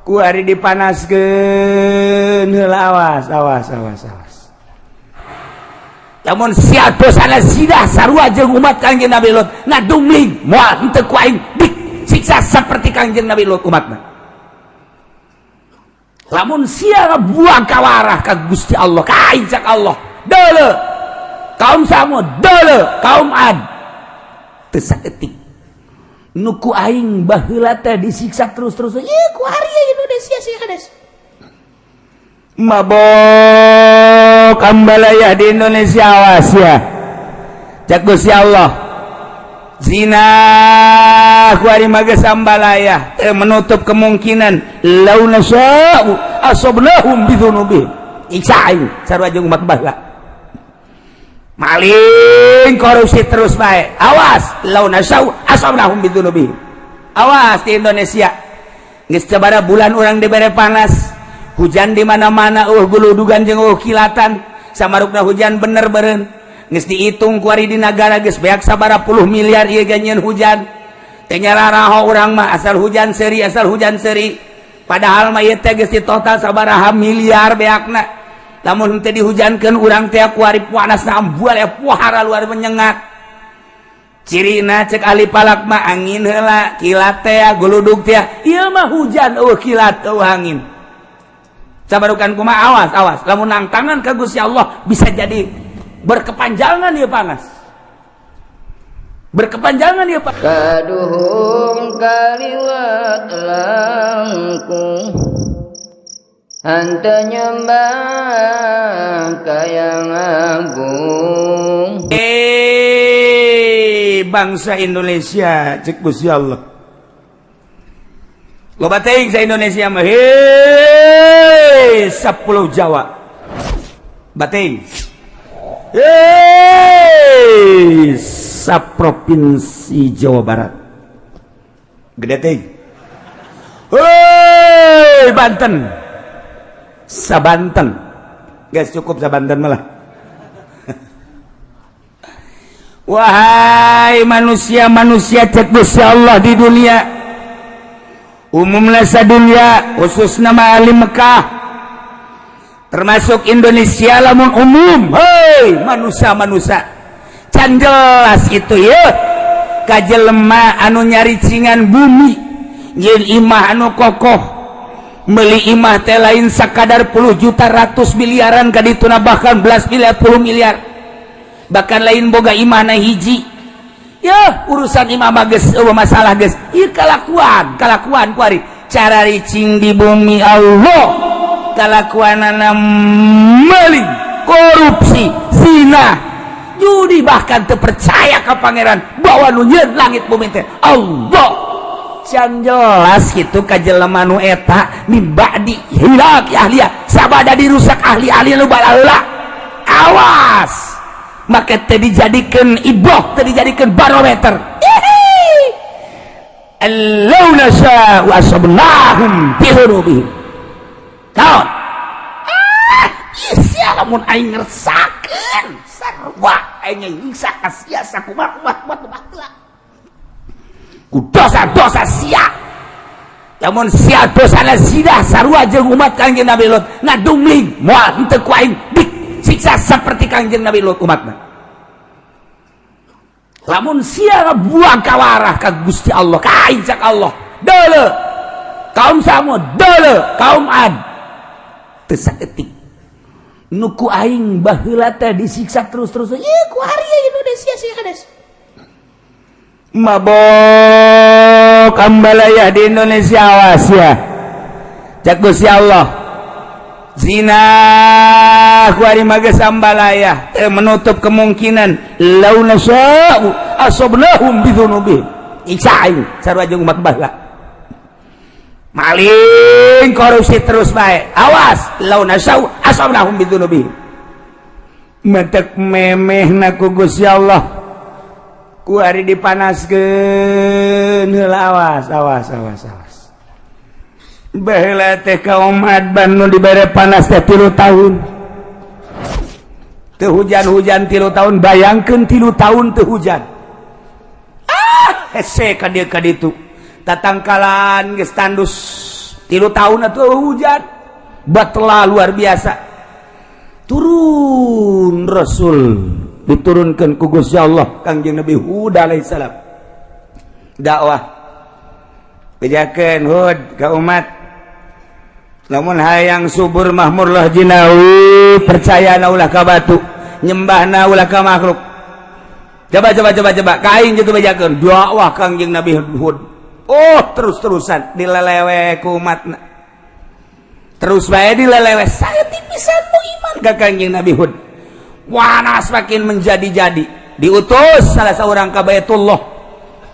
Ku ari dipanaskeun heula. Awas, awas, awas, awas. Lamun sia dosana zina sarua jeung umat Kangjeng Nabi Lut, ngadumling, moal henteu ku aing disiksa seperti Kangjeng Nabi Lut umatna. Lamun sia ngabuang kawarah ka Gusti Allah, ka aing, cak Allah, deuleu kaum Samud, deuleu kaum Ad, teu saeutik nu ku aing baheula teh disiksa terus-terus. Ieu ku ari Indonesia sih kades mabok ambalaya di Indonesia. Awas ya, cak Gusti Allah, zina ku ari mah geus ambalaya, teu menutup kemungkinan lau nasya'u asabnahum bidzunubihim. Siksa aing sarua jeung umat baheula. Maling, korupsi terus bae, awas, lau nasya'u asabnahum bidzunubihim. Awas di Indonesia, geus sabaraha bulan urang dibere panas, hujan di mana-mana, guludugan jeung kilatan. Samarukna hujan bener beren, geus dihitung kuari di nagara geus beak sabaraha puluh miliar ieu ganyeun hujan teh. Nyararaho urang mah, asal hujan seri, asal hujan seri. Padahal mah ieu teh geus di total sabaraha miliar beakna. Lamun teu dihujankeun urang teh kuari panas ambual ya, puhara luar menyengat. Cirina cek ahli falak mah angin heula, kilat teh, guludug teh. Ieu mah hujan euweuh kilat, euweuh angin. Sabarukan kumaha? Awas, awas, lamun nangtangan ka Gusti Allah bisa jadi berkepanjangan ya, panas berkepanjangan ya, Pak. Kaduhung kaliwat langkung henteu nyembah ka Yang Agung. Eh, bangsa Indonesia, cek Gusti Allah, loba teuing sa Indonesia mah. Hei, 10 Jawa bating, hei, sa provinsi Jawa Barat gede teuing, hei, Banten, sa Banten. Guys, cukup sa Banten malah. Wahai manusia-manusia, cek Gusti Allah, di dunia umumnya, sa dunia, khusus nama ahli Mekah, termasuk Indonesia lamun umum. Hei, manusia-manusia, can jelas itu ya kajelema anu nyaricingan bumi, nyeun imah anu kokoh. Beli imah teh lain sakadar puluh juta, ratus miliaran kadituna, bahkan belas miliar, puluh miliar. Bahkan lain boga imah na hiji ya, urusan imah mah geus euweuh masalah geus. Ieu kalakuan kalakuan kuari cara ricing di bumi Allah, kalakuanana maling, korupsi, zina, judi, bahkan terpercaya ke Pangeran bahwa nu nyieun langit bumi teh Allah. Can jelas gitu ka jelema nu eta min ba'di hilak ahliya, sabada dirusak ahli-ahli nu baheula. Awas, maka teh dijadikan iboh, teh dijadikan barometer. Allau nasya wa asabnahum bidhunubihim. Naon? Ah, sia, lamun aing ngersakeun sarua aing nyiksa ka sia sakumaha kumaha kumaha ku dosa-dosa sia. Lamun sia dosana zina sarua jeung umat Kangjeng Nabi Lut, ngadumling, moal henteu ku aing disiksa seperti Kangjeng Nabi Lut umatna. Lamun sia ngabuang kawarah ka Gusti Allah, ka aing, cak Allah, deuleu kaum Samud, deuleu kaum Ad, teu saeutik nu ku aing baheula teh disiksa terus-terus. Ieu ku ari Indonesia sih kades mabok ambalaya di Indonesia. Awas ya, cek Gusti Allah, zina ku ari mah geus ambalaya, teu menutup kemungkinan lau nasya'u asabnahum bidzunubihim. Siksa aing sarua jeung umat baheula. Maling, korupsi terus bae, awas, lau nasya'u asabnahum bidzunubihim. Mentek memehna ku Gusti Allah ku ari dipanaskeun heula. Awas, awas, awas, awas. Baheula teh kaum Ad nu dibere panas teh 3 tahun teu hujan-hujan. 3 tahun, bayangkeun, 3 tahun teu hujan. Ah, hese ka dieu ka ditu, tatangkalan geus tandus. 3 tahun atau hujan batla luar biasa. Turun Rasul, diturunkan ku Gusti Allah Kangjeng Nabi Hud alaihissalam, dakwah, bejakeun Hud ka umat, lamun hayang subur makmur lah jinawi, percaya na ulah ka batu, nyembahna ulah ka makhluk. Coba, coba, coba, coba ka aing gitu. Bejakeun dakwah Kangjeng Nabi Hud. Oh, terus-terusan dilelewe ku umatna, terus bae dilelewe. Saya tipisan mu iman ka Kangjeng Nabi Hud. Wanas makin menjadi-jadi, diutus salah seorang ka Baitullah.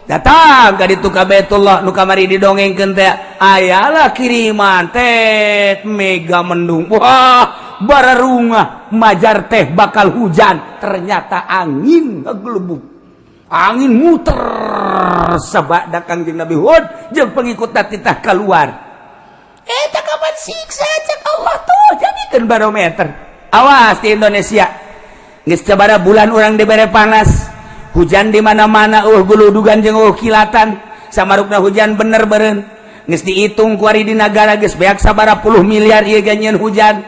Datang ka ditu ka Baitullah nu kamari didongengkeun teh, ayalah kiriman teh mega mendung. Wah, bararungah majar teh bakal hujan, ternyata angin ngegelebug, angin muter sabada Kangjeng Nabi Hud jeung pengikut titah keluar. Eta kapan siksa cek Allah tuh, jadikeun barometer. Awas di Indonesia, geus sabaraha bulan urang dibere panas, hujan di mana-mana, guludugan jeung kilatan. Samarukna hujan bener beren, geus dihitung kuari di nagara geus beak sabaraha puluh miliar ieu ganyeun hujan.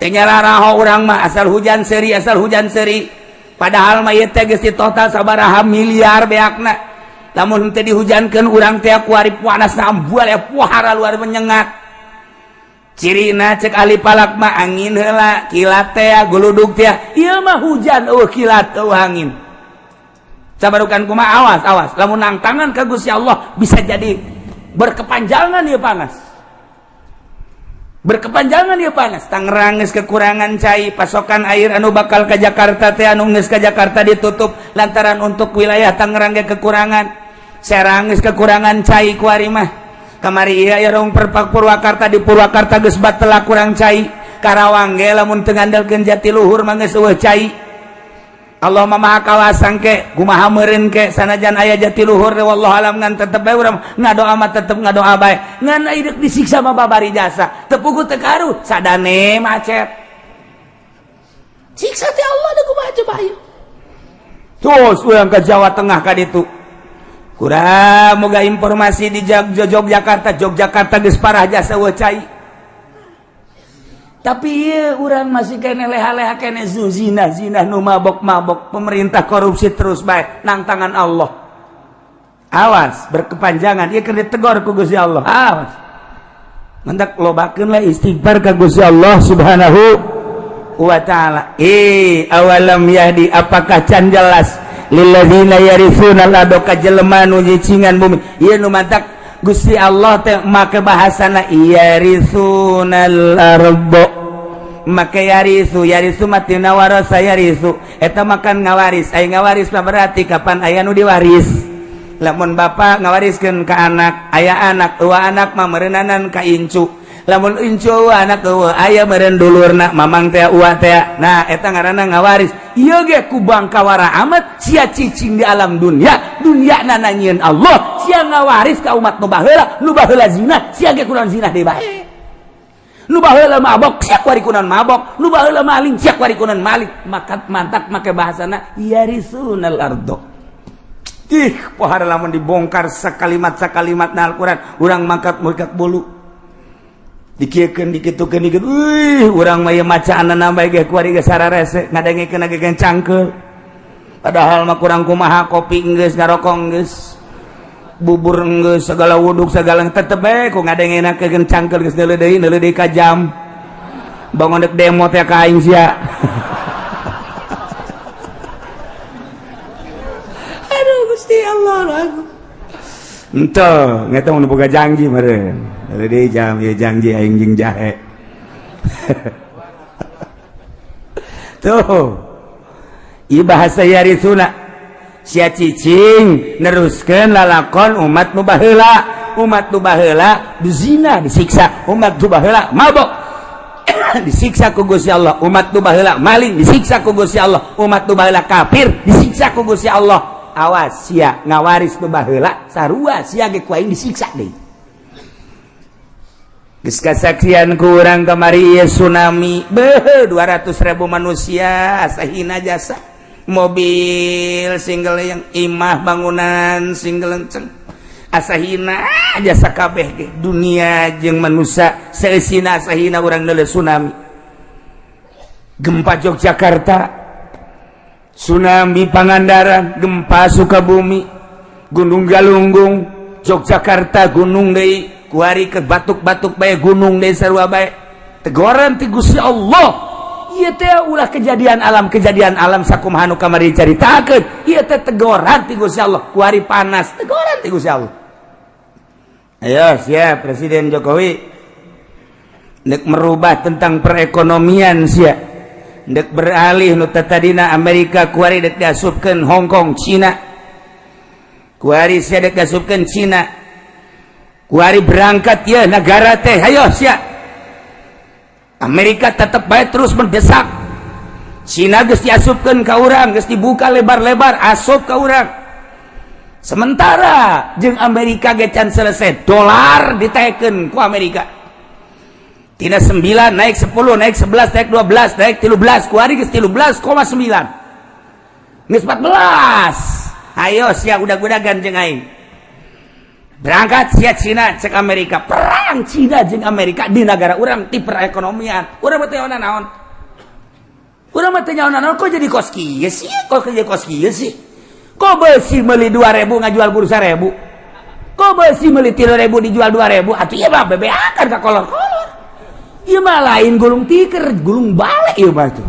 Teu nyararaho urang mah, asal hujan seri, asal hujan seri. Padahal mah ieu teh geus di total sabaraha miliar beakna. Lamun teu dihujankeun urang teh kuari panas ambual ya, puhara luar menyengat. Cirina cek ahli falak mah angin heula, kilat teh, guludug teh. Ieu mah hujan euweuh kilat, euweuh angin. Sabarukan kumaha? Awas, awas lamun nangtangan ka Gusti Allah, bisa jadi berkepanjangan ya panas, berkepanjangan ya panas. Tangerang geus kekurangan cai, pasokan air anu bakal ke Jakarta teh, anu geus ke Jakarta ditutup lantaran untuk wilayah Tangerang ge kekurangan. Serang geus kekurangan cai kuari mah. Kamari ieu aya rong perpak Purwakarta, di Purwakarta geus batela kurang cai. Karawang ge lamun teu ngandalkeun Jatiluhur mah geus euweuh cai. Allah mah maha kawasang ke kumaha meureun ke, sanajan aya Jatiluhur, wallahu alam, ngan tetep bae urang ngadoa mah, tetep ngadoa bae. Ngan deuk disiksa mah babari jasa, teu puguh teu karuh sadane macet, siksa teh Allah deuk kumaha coba ieu. Terus urang ke Jawa Tengah ka ditu, kurang moga informasi di Yogyakarta. Yogyakarta geus parah jasa euweuh cai, tapi iya urang masih kene leha-leha kene, zina zina, nu mabok-mabok, pemerintah korupsi terus bae nang tangan Allah. Awas berkepanjangan ieu keur ditegor ku Gusti Allah. Awas, mantak lobakeun lah istighfar ka Gusti Allah Subhanahu wa Taala. Eh, awalam yahdi, apakah can jelas, lilladzina yarithuna al ka jelema nu nyicingan bumi ieu? Nu mantak Gusti Allah teh make bahasana yarithunal ardo, make yaritsu. Yaritsu matina warasa yaritsu, eta makan ngawaris. Aya ngawaris mah berarti kapan aya nu diwaris. Lamun bapak ngawariskeun ka anak, aya anak eueuh, anak mah meureunnanan ka incu. Lamun incu eueuh, anak eueuh, aya meureun dulurna, mamang teh, uwa teh. Nah, eta ngaranna ngawaris. Ieu ge ku bangkawara amat sia cicing di alam dunia, dunia nananyieun Allah, sia ngawaris ka umat nu baheula. Nu baheula zina, sia ge kunaon zina deui bae. Nu baheula mabok, sia kuari kunaon mabok. Nu baheula maling, sia kuari kunaon maling. Maka mantak make bahasana yarisunal ardo. Ih, pohara lamun dibongkar sakalimat sakalimat na Al-Qur'an, urang mangkat mangkat bolu. Dikieukeun, dikitukeun, dikit. Wih, urang mah ieu macaanna bae ge kuari ge sararese, ngadengekeun ge cangkeul. Padahal mah kurang kumaha, kopi geus, ngarokok geus, bubur geus, segala wuduk segala, tetep bae ku ngadengenakeun cangkeul geus neuleuh deui, neuleuh deui ka jam. Bangun dek demo teh ka aing sia. Aduh Gusti Allah. Ente, ngeta mun boga janji meureun. Jadi jam ya janji aing jeung jahe. Tuh. Ieu bahasa yarithuna. Sia cicing neruskeun lalakon umat nu baheula. Umat nu baheula zina disiksa, umat nu baheula mabok disiksa ku Gusti Allah, umat nu baheula maling disiksa ku Gusti Allah, umat nu baheula kafir disiksa ku Gusti Allah. Awas sia ngawaris nu baheula, sarua sia ge ku aing disiksa deui. Geus kasaksian ku urang kamari ieu tsunami, beuh, 200.000 manusia sahina jasa, mobil single yang imah bangunan single enceng. Asa hina jasa kabeh ge dunia jeung manusia seusina. Asa hina urang neuleuh tsunami, gempa Yogyakarta, tsunami Pangandaran, gempa Sukabumi, Gunung Galunggung, Yogyakarta gunung deui, kuari ke batuk-batuk bae gunung deui, sarua bae tegoran ti Gusti Allah. Ieu teh ulah kejadian alam, kejadian alam sakumaha nu kamari caritakeun. Ieu teh tegoran ti Gusti Allah. Kuari panas, tegoran ti Gusti Allah. Ayo siap, Presiden Jokowi nek merubah tentang perekonomian, sia dek beralih nu tadina Amerika, kuari dek diasupkeun Hong Kong, Cina. Kuari sia dek diasupkeun Cina. Kuari berangkat ya negara teh. Ayo sia, Amerika tetap baik terus mendesak Cina. Geus diasupkeun ka urang, geus dibuka lebar-lebar asup ka urang. Sementara jeung Amerika ge can selesai, dolar ditaekkeun ku Amerika. Tina 9 naik 10, naik 11, naik 12, naik 13. Kuari geus 13,9, geus 14. Ayo sia, udah-udagan jeung aing, berangkat sia Cina. Cek Amerika, perang Cina jeung Amerika di negara urang ti perekonomian. Urang mah teu naon, urang mah teu naon. Kok jadi kos kieu sih? Kok jadi kos kieu sih? Kok besi meuli 2000 ngajual bursa 1000? Kok besi meuli 3000 dijual 2000? Atuh ieu mah bebeakan ka kolor-kolor. Ieu mah lain gulung tiker, gulung balik ieu mah tuh.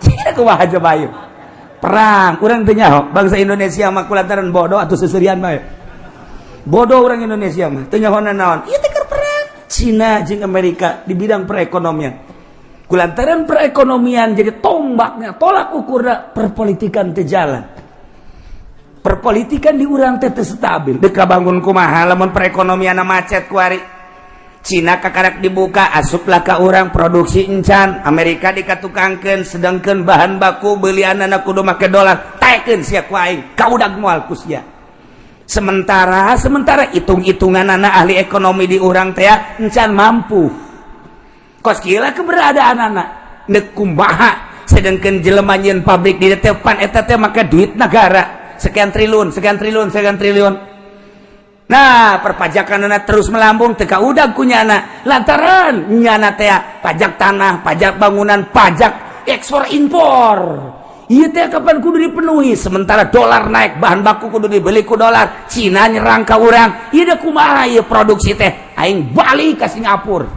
Cina kumaha coba ieu? Perang urang teu nyaho. Bangsa Indonesia mah kulantaran bodoh atau seserian bae. Bodoh orang Indonesia mah, teu nyaho naon. Ieu teh perang Cina jeung Amerika di bidang perekonomian. Kulantaran perekonomian jadi tombaknya, tolak ukurna perpolitikan teu jalan. Perpolitikan di urang teh teu stabil. Dek bangun kumaha lamun perekonomian macet kuari? Cina kakarak dibuka, asuplah ka urang, produksi encan. Amerika dikatukangkeun, sedangkan bahan baku belianana kudu make dolar. Taekeun sia ku aing, kaudag moal ku sia. Sementara sementara hitung-hitungan anak ahli ekonomi di urang teh encan mampu. Kos kieu keberadaan anak nek kumaha, sedangkan jelema nyieun pabrik di depan eta teh make duit negara sekian triliun, sekian triliun, sekian triliun. Nah, perpajakan anak terus melambung, teka udah kunyana lantaran nyana teh pajak tanah, pajak bangunan, pajak ekspor impor. Iya teh kapan kudu dipenuhi? Sementara dolar naik, bahan baku kudu dibeli ku dolar. Cina nyerang ka urang. Ieu kumaha ieu produksi teh? Aing balik ke Singapura.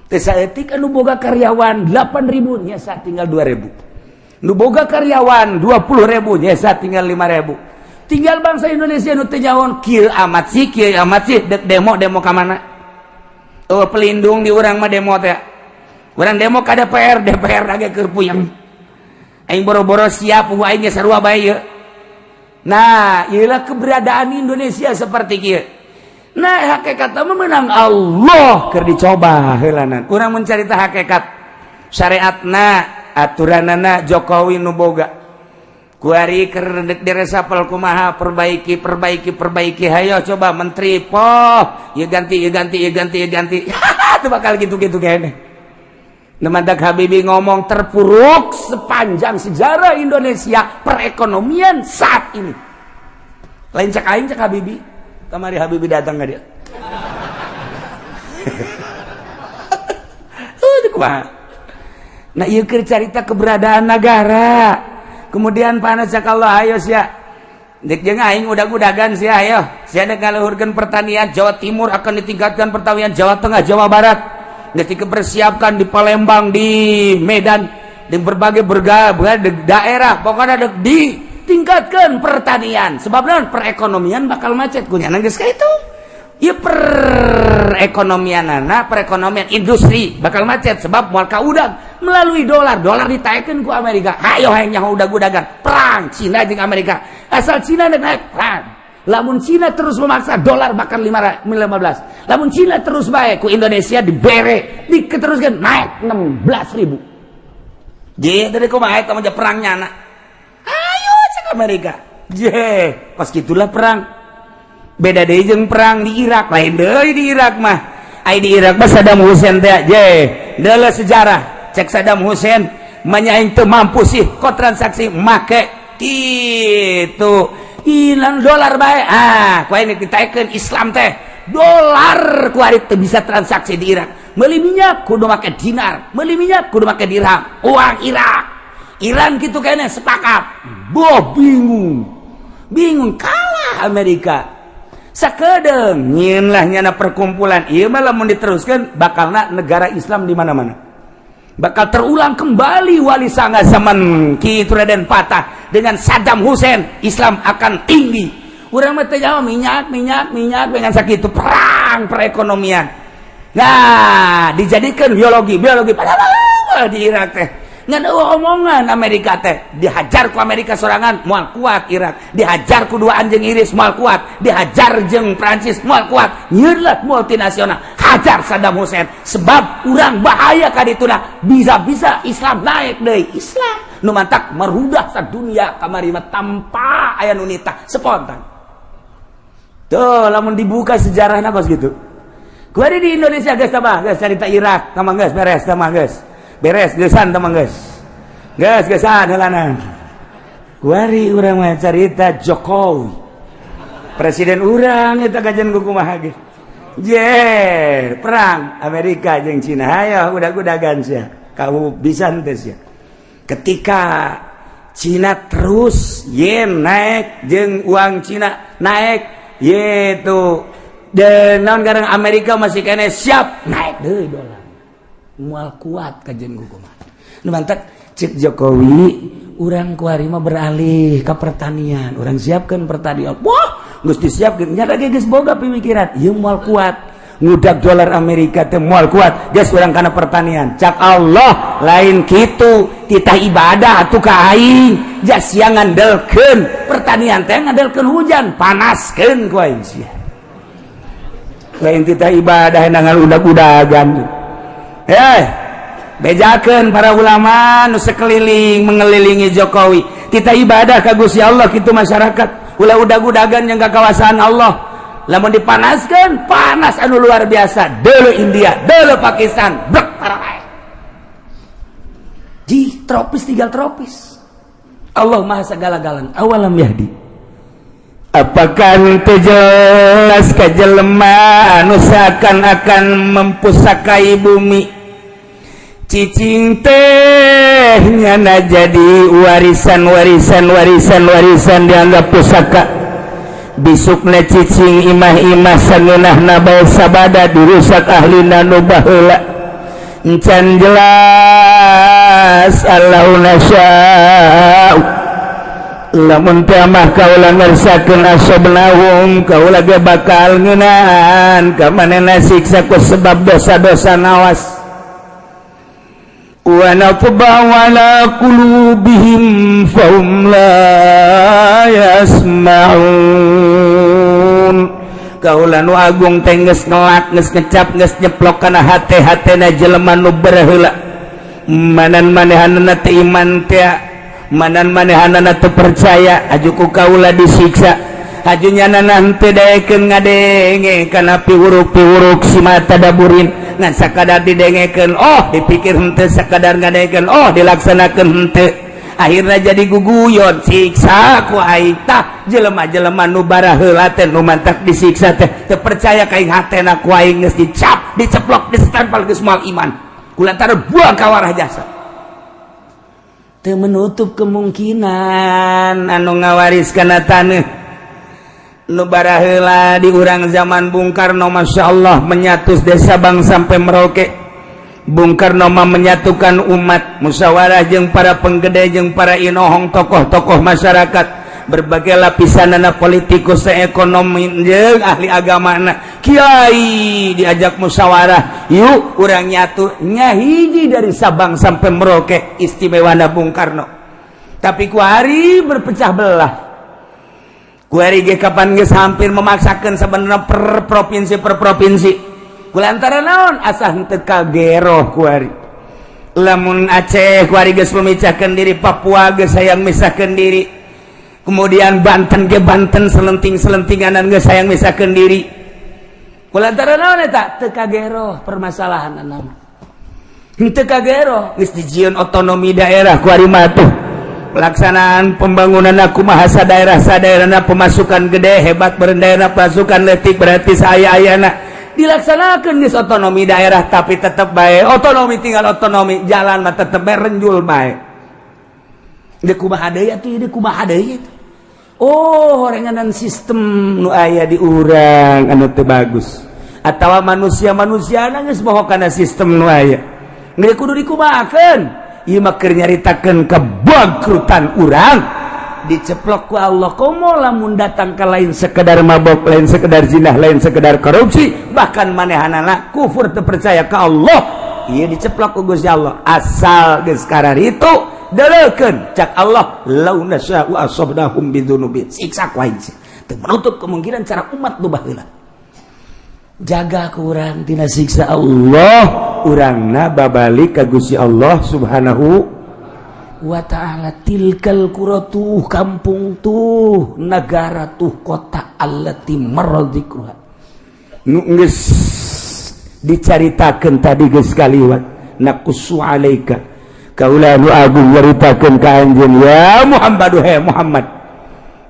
Teh saeutik anu boga karyawan 8000 nyesa tinggal 2000. Nu boga karyawan 20.000 nyesa tinggal 5000. Tinggal bangsa Indonesia nu teu nyaho. Kieu amat sih, kieu amat sih. Dek demo, demo ka mana? Oh, pelindung di urang mah demo teh. Urang demo ka DPR, DPR lagi keur puyeng. Aing boro-boro siap, aing ge sarua bae ieu. Nah, ieulah keberadaan Indonesia seperti kieu. Nah, hakikat mah menang Allah keur dicoba heulanan. Urang mencarita hakikat syariatna, aturanana Jokowi nu boga. Kuari keur diresapel kumaha? Perbaiki, perbaiki, perbaiki. Hayo coba menteri poh ya ganti, ya ganti, ya ganti, ya ganti. Itu bakal gitu-gitu kayaknya. Nemandak Habibie ngomong terpuruk sepanjang sejarah Indonesia perekonomian saat ini. Lain cek aing, cek Habibie. Kamari Habibie datang ke dia. Kumaha? Nah, ieu keur carita keberadaan negara. Kemudian panas, cek Allah, ayo sia. Dek jeung aing udag-udagan sia, ayo. Sia dek ngaluhurkeun pertanian Jawa Timur, akan ditingkatkan pertanian Jawa Tengah, Jawa Barat. Geus dipersiapkan di Palembang, di Medan, di berbagai berbagai daerah, pokoknya dek ditingkatkan pertanian. Sebab naon? Perekonomian bakal macet kunyana geus ka itu. Ya, perekonomian anak, perekonomian industri bakal macet sebab moal kaudang melalui dolar. Dolar ditaekkeun ku Amerika. Hayo hayang nyaho udag-udagan perang Cina jeung Amerika. Asal Cina naik, perang. Lamun Cina terus memaksa, dolar bakal 15. Lamun Cina terus baik, ku Indonesia dibere diteruskan naik 16 ribu. Je dari kumaha eta mah perangnya anak? Ayo cek Amerika je, pas gitulah perang. Beda deui jeung perang di Irak. Lain deui di Irak mah. Ai di Irak mah Saddam Hussein teh je deuleu sejarah. Cek Saddam Hussein manya, aing teu mampu sih kok transaksi make gitu. Hilang dolar bae. Ah, ku aing ditaekeun Islam teh. Dolar ku ari teu bisa transaksi di Irak. Meuli minyak kudu make dinar, meuli minyak kudu make dirham. Uang Irak. Iran gitu kayaknya sepakat. Boh, bingung. Bingung, kalah Amerika. Sakedeung nyieun lah nyana perkumpulan. Ieu mah lamun diteruskan bakalna negara Islam di mana-mana. Bakal terulang kembali Wali Sanga zaman Ki Raden Patah dengan Saddam Hussein. Islam akan tinggi. Urang mah teu jauh, minyak, minyak, minyak dengan sakitu perang perekonomian. Nah, dijadikan biologi, biologi padahal di Irak teh ngan eueuh omongan Amerika teh. Dihajar ku Amerika sorangan moal kuat Irak, dihajar ku dua anjing Inggris moal kuat, dihajar jeung Prancis moal kuat. Nyieun lah multinasional, hajar Saddam Hussein, sebab urang bahaya ka dituna, bisa-bisa Islam naik deui. Islam nu mantak merudah sadunia kamari mah tanpa aya nu nitah, spontan tuh. Lamun dibuka sejarahna kos gitu. Kuari di Indonesia geus tambah geus carita Irak tambah geus beres, tambah geus beres, geusan tambah geus geus geusan heulana. Kuari urang mah carita Jokowi, presiden urang eta kajian kumaha ge. Je, perang Amerika jeung Cina, hayo udah-udagan sia. Kamu bisa henteu sia? Ketika Cina terus yen naik jeung uang Cina naik yaitu dan naon garang Amerika masih kene siap naik deui dolar, moal kuat kajian kumaha. Nu mantak cek Jokowi, urang kuari mah beralih ke pertanian, urang siapkan pertanian. Wah, geus disiapkeun nya ge, geus boga pemikiran ieu moal kuat ngudak dolar Amerika teh, moal kuat, geus urang kana pertanian. Cak Allah, lain kitu, titah ibadah atuh ka aing, jas sia ngandelkeun pertanian teh ngandelkeun hujan, panaskeun ku aing sia. Lain titah ibadah nangal udag-udagan. Eh, bejakeun para ulama nu sekeliling mengelilingi Jokowi, kita ibadah ka Gusti Allah kitu. Masyarakat ulah udag-udagan yang kawasan Allah. Lamun dipanaskan, panas anu luar biasa. Dulu India, dulu Pakistan, brek para di tropis, tinggal tropis. Allah Maha segala-galana. Awalam yahdi, apakah henteu jelas ka jelema anu seakan-akan mempusakai bumi? Cicing teh nyana jadi warisan, warisan, warisan, warisan, dianggap pusaka. Bisukna cicing imah-imah sangeunahna bae sabada dirusak ahlina nu baheula. Encan jelas Allahu nasya'u, lamun teh mah kaula ngersakeun, asobnahum, kaula ge bakal ngeunaan ka manehna siksa ku sebab dosa-dosa. Nawas, wa natba'u ala qulubihim fahum la yasma'un. Kaula nu agung teh geus ngelak, geus ngecap, geus nyeplok kana hate-hatena jelema nu baheula. Manan manehanana teh iman teh, manan manehanana teu percaya, aju ku kaula disiksa. Aju nyanana henteu daekeun ngadenge kana piwuruk-piwuruk si mata daburin, ngan sakadar didengekeun oh dipikir henteu, sakadar ngadengekeun oh dilaksanakeun henteu, akhirnya jadi guguyon, siksa ku aing. Tah, jelema-jelema nu baraheula teh nu mantak disiksa teh teu percaya ka aing, hatena ku aing geus dicap, diceplok, ditempel, geus moal iman, kulantaran buang ka warah jasa. Teu menutup kemungkinan anu ngawaris kana taneuh nu baraheula di urang zaman Bung Karno, Masya Allah, menyatus desa Bang sampai Merauke. Bung Karno mah menyatukan umat, musyawarah jeung para penggede, jeung para inohong, tokoh-tokoh masyarakat berbagai lapisan, anak politikus, ekonomi jeung ahli agama, kiai, diajak musyawarah, yuk urang nyatu nyahiji dari Sabang sampai Merauke. Istimewa Bung Karno, tapi kuari berpecah belah. Kuari ge kapan geus hampir memaksakan sebenarnya per provinsi, per provinsi, kulantaran naon? Asa henteu kageroh kuari. Lamun Aceh kuari geus memecahkan diri, Papua geus hayang misahkeun diri, kemudian Banten ge Banten selenting-selentinganan geus hayang misahkeun diri. Kulantaran naon eta? Teu kageroh permasalahan nama, henteu kageroh. Geus dijieun otonomi daerah kuari mah tuh. Pelaksanaan pembangunan kumaha daerah, daerah pemasukan gede, hebat daerah pasukan letik, berarti saya ayana dilaksanakan di otonomi daerah, tapi tetap baik otonomi, tinggal otonomi jalan mah tetap baik renjul baik. Di kumaha deui atuh, di kumaha deui? Oh, horenganan sistem nu aya di urang anu teu bagus atawa manusia-manusia geus bohong kana sistem nu aya. Geus kudu dikumahakeun? Ieu mah keur nyaritakeun kebangkrutan urang, diceplok ku Allah. Komo lamun datang ke lain sekedar mabok, lain sekedar zina, lain sekedar korupsi, bahkan manehanana kufur, teu percaya ka Allah. Ieu diceplok ku Gusti Allah. Asal geus itu deleukeun, cak Allah, lau nasya'u asabnahum bidzunubihim, siksa ku aing. Teu menutup kemungkinan cara umat nu baheula jaga kurang tina siksa Allah, urangna babalik ka Gusti Allah Subhanahu wa ta'ala. Tilkal qura, tuh kampung, tuh negara, tuh kota, allati marra dzikruha, nu geus dicaritakeun tadi, geus kaliwat. Naqussu alaika, kaula nu agung nyaritakeun ka anjeun ya Muhammad, he Muhammad,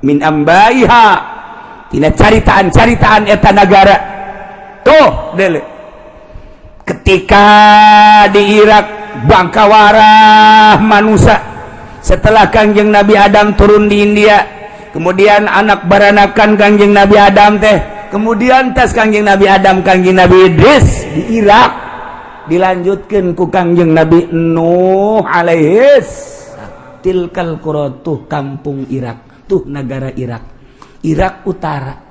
min ambaiha, tina caritaan-caritaan eta nagara. Tuh dele, ketika di Irak bangkawarah manusia setelah Kangjeng Nabi Adam turun di India, kemudian anak baranakan Kangjeng Nabi Adam teh, kemudian tes Kangjeng Nabi Adam, Kangjeng Nabi Idris di Irak, dilanjutkan ku Kangjeng Nabi Nuh alaihis. Tilkal qura, tuh kampung Irak, tuh negara Irak, Irak Utara.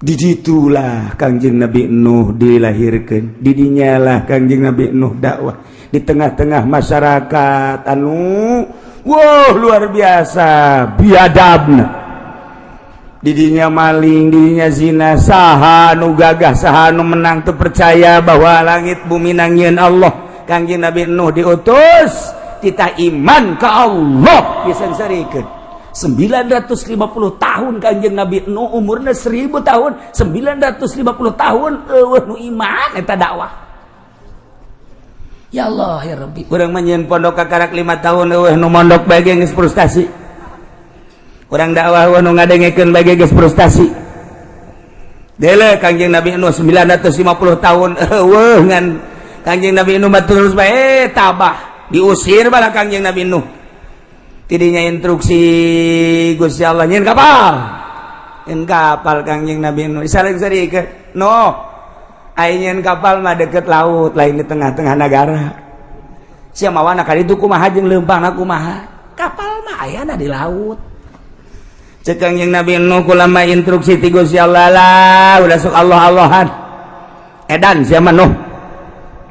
Diditulah Kangjeng Nabi Nuh dilahirkan, didinyalah Kangjeng Nabi Nuh dakwah di tengah-tengah masyarakat anu wow, luar biasa biadabna. Didinya maling, didinya zina. Saha nu gagah, saha nu menang? Tuh percaya bahwa langit bumi nangieun Allah. Kangjeng Nabi Nuh diutus, kita iman ke Allah disengsarikeun 950 tahun. Kanjeng Nabi Nuh umurnya 1000 tahun, 950 tahun eueuh nu iman eta dakwah. Ya Allah ya Rabbi, urang mah nyieun pondok kakarak 5 tahun, eueuh nu mondok bae geus frustasi. Urang dakwah, eueuh nu ngadengekeun bae geus frustasi. Dele Kanjeng Nabi Nuh 950 tahun eueuh, ngan Kanjeng Nabi Nuh mah terus bae tabah. Diusir bala Kanjeng Nabi Nuh. Tidinya instruksi Gusti Allah, nyieun kapal, nyieun kapal. Kangjeng Nabi Nuh saling ke no nyieun kapal mah deket laut, lain di tengah-tengah negara. Siapa mawana kali itu kumaha jeung leumpangna kumaha? Kapal mah ayana di laut. Cek Kangjeng Nabi Nuh, kulama instruksi ti Gusti Allah lah, udah sok Allah Allahan, edan siapa Nuh.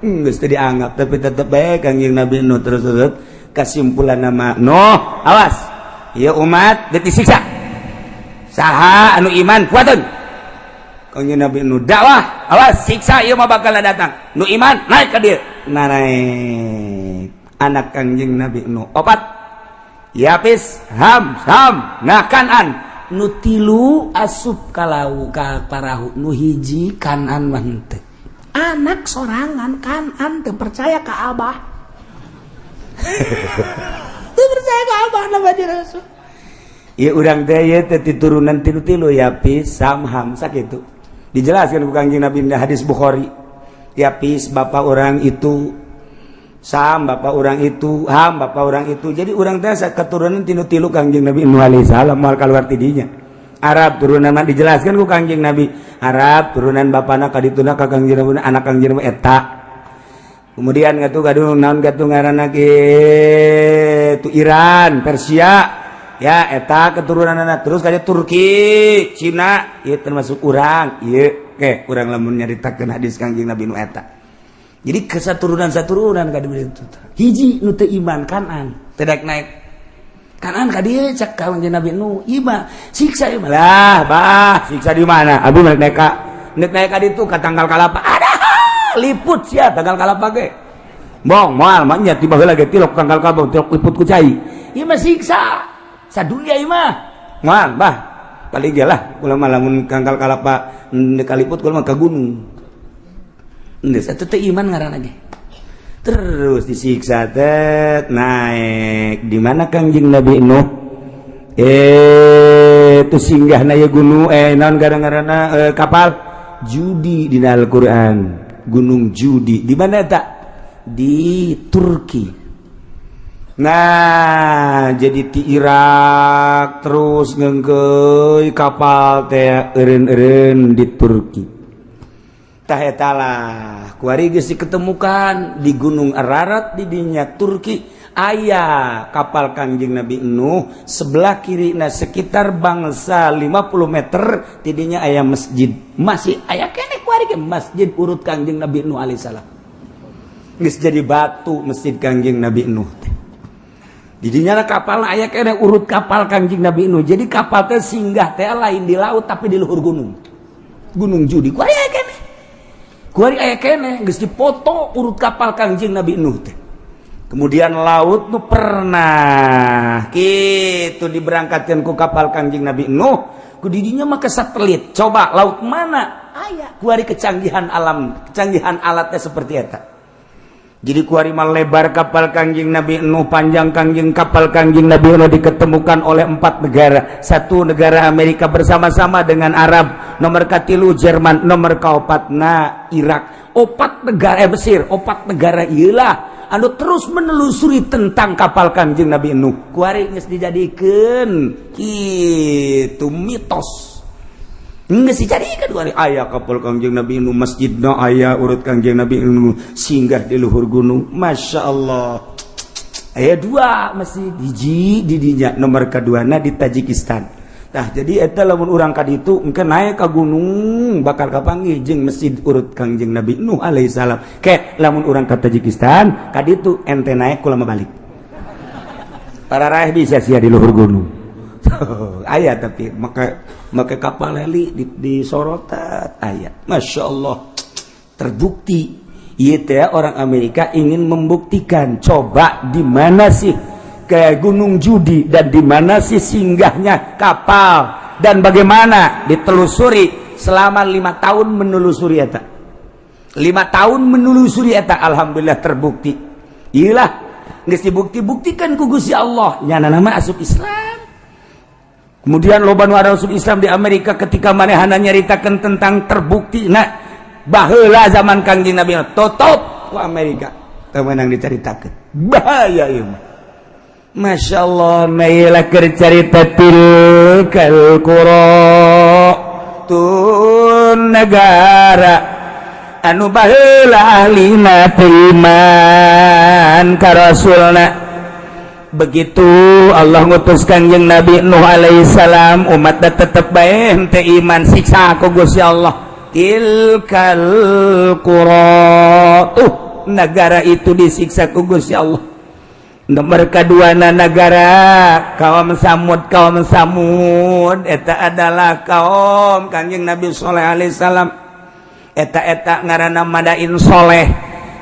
Geus teu dianggap, tapi tetep bae Kangjeng Nabi Nuh terus terus. Kesimpulan nama Nuh, awas ya umat, disiksa. Saha anu iman kuatun. Kangjeng Nabi Nuh dakwah, awas siksa ieu mah bakal datang, nu iman naik ka dieu. Nah, naik anak Kangjeng Nabi Nuh opat, Yapis, Ham, Sam, nah Kanan. Nu tilu asup kalau ka parahu, nu hiji Kanan mah henteu. Anak sorangan Kanan teu percaya ka abah, teu percaya ka abah nama Rasul. Ya, urang teh ieu teh turunan tilu-tilu, Yapis, Sam, Ham, sakitu. Dijelaskan ku Kangjeng Nabi hadis Bukhari. Yapis bapak orang itu, Sam bapak orang itu, Ham bapak orang itu. Jadi urang teh keturunan tilu-tilu Kangjeng Nabi Nuh alaihi salam, moal keluar tidinya. Arab turunan mah dijelaskan ku Kangjeng Nabi. Arab turunan bapana kadituna ka Kangjeng Nabi, anak Kangjeng Nabi eta. Kemudian ngatu gaduh naon gatuh ngaranna kitu, Iran, Persia ya, eta keturunan anak. Terus kayak Turki, Cina ieu termasuk urang ieu. Ke urang lamun nyaritakeun hadis Kangjeng Nabi nu eta. Jadi kesaturunan saturunan ka itu. Hiji nu teu iman, Kanan, teu daek naik. Kanan ka dieu, cek Kangjeng Nabi nu iba siksa ieu lah. Bah, siksa di mana? Abi naik ka, naik naik ka ditu ka tangkal kalapa. Ada liput sia tangkal kalapa ge. Bong moal mah nya, tiba heula ge tilok tangkal kalapa, tilok liput ku cai. Ieu mah siksa sadunia ieu mah. Moal bah, paling ge lah kula mah lamun tangkal kalapa kaliput, kula mah ka gunung. Geus, eta teh iman ngaranna ge. Terus disiksa teh naik di mana Kangjeng Nabi Nuh itu singgah na gunung, naon gara-garana, kapal Judi di Al-Qur'an, Gunung Judi. Di mana tak? Di Turki. Nah, jadi di Irak terus ngengkei kapal teh eureun-eureun di Turki. Tah, eta lah kuari geus diketemukan di Gunung Ararat di dinya Turki, aya kapal Kangjeng Nabi Nuh sebelah kiri. Nah, sekitar bangsa 50 meter tidinya aya masjid, masih aya keneh kuari ke masjid urut Kangjeng Nabi Nuh alaihissalam. Geus jadi batu masjid Kangjeng Nabi Nuh teh. Didinya kapal aya keneh urut kapal Kangjeng Nabi Nuh. Jadi kapal teh singgah teh lain di laut, tapi di luhur gunung, Gunung Judi. Kuari aya keneh, kuari aya keneh, geus dipoto urut kapal Kangjeng Nabi Nuh teh. Kemudian laut nu pernah gitu diberangkatkan ku kapal Kangjeng Nabi Nuh, ku didinya mah ke satelit, coba laut mana aya. Kuari kecanggihan alam, kecanggihan alatnya seperti eta. Jadi kuari mah lebar kapal Kangjeng Nabi Nuh, panjang Kangjeng kapal Kangjeng Nabi Nuh diketemukan oleh empat negara. Satu negara Amerika bersama-sama dengan Arab, nomor katilu Jerman, nomor kaopatna Irak. Opat negara, Mesir, opat negara iyalah anu terus menelusuri tentang kapal Kangjeng Nabi Nuh. Kuari geus dijadikeun kitu mitos. Geus dijadikeun kuari aya kapal Kangjeng Nabi Nuh, masjidna aya urut Kangjeng Nabi Nuh singgah di luhur gunung. Masya Allah. Aya dua masjid, hiji di dinya, nomor keduana di Tajikistan. Nah, jadi eta lamun urang ka ditu engke naik ka gunung bakal kapanggih jeung masjid urut Kangjeng Nabi Nuh alaihissalam. Ke lamun urang ka Tajikistan ka ditu ente naik kulama balik. Para raih bisa sia di luhur gunung. Aya, tapi maka maka kapal heli di sorotat aya. Masya Allah, terbukti. Ieu teh orang Amerika ingin membuktikan, coba di mana sih ke Gunung Judi dan di mana sih singgahnya kapal dan bagaimana ditelusuri selama 5 tahun menelusuri eta, 5 tahun menelusuri eta. Alhamdulillah terbukti. Iyalah, geus dibukti-buktikan ku Gusti Allah, nyana nama asup Islam. Kemudian loba nu asup Islam di Amerika ketika manehana nyaritakeun tentang terbukti. Nah, baheula zaman Kangjeng Nabi tutup ku Amerika, teu meunang dicaritakeun, bahaya ieu mah. Masya Allah, mailah cerita tilkal qura, tun negara anu baheula ahlina teu iman ka rasulna. Begitu Allah ngutus Kangjeng Nabi Nuh alaihissalam, umat tetep bae henteu iman, siksa ku Gusti Allah. Tilkal qura, tuh negara itu disiksa ku Gusti Allah. Nomor kedua negara kaum Samud. Kaum Samud eta adalah kaum Kangjeng Nabi Soleh alaihissalam. Eta-eta ngaranna Madain Soleh.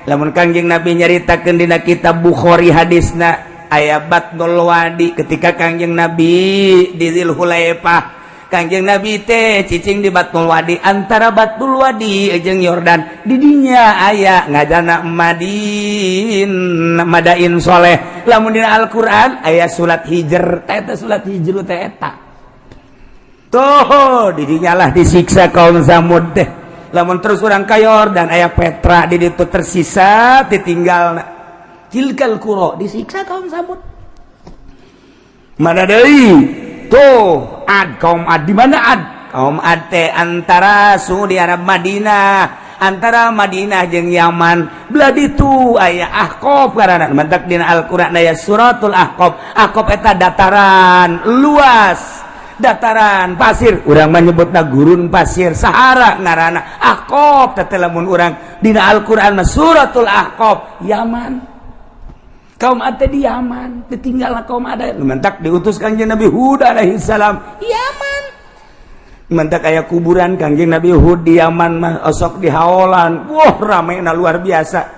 Lamun Kangjeng Nabi nyaritakeun dina kitab Bukhari, hadisna aya Batnul Wadi, ketika Kangjeng Nabi di Dzulhulaifah, Kangjeng Nabi teh cicing di Batnul Wadi, antara Batnul Wadi jeung Yordan. Didinya aya ngajana Madin, Madain Soleh. Lamun dina Al-Qur'an aya surat Hijr, eta surat Hijr teh eta tuh. Didinya lah disiksa kaum Samud teh. Lamun terus urang ka Yordan aya Petra, di ditu tersisa ditinggal. Tilkal qura disiksa kaum Samud. Mana deui tuh? Ad, kaum Ad. Di mana Ad? Kaum Ad teh antara Saudi Arab, Madinah, antara Madinah jeung Yaman belah ditu aya Ahqaf karana mentak dina Al-Qur'an aya suratul Ahqaf. Ahqaf eta dataran luas, dataran pasir, urang menyebutna gurun pasir, Sahara ngaranna. Ahqaf teh lamun urang dina Al-Qur'an mah suratul Ahqaf, Yaman. Kaum Ad di Yaman ditinggal. Kaum Ad mentak diutus Kangjeng Nabi Hud alaihi salam Yaman, mentak aya kuburan Kangjeng Nabi Hud di Yaman mah, osok di haolan. Wah, rame na luar biasa.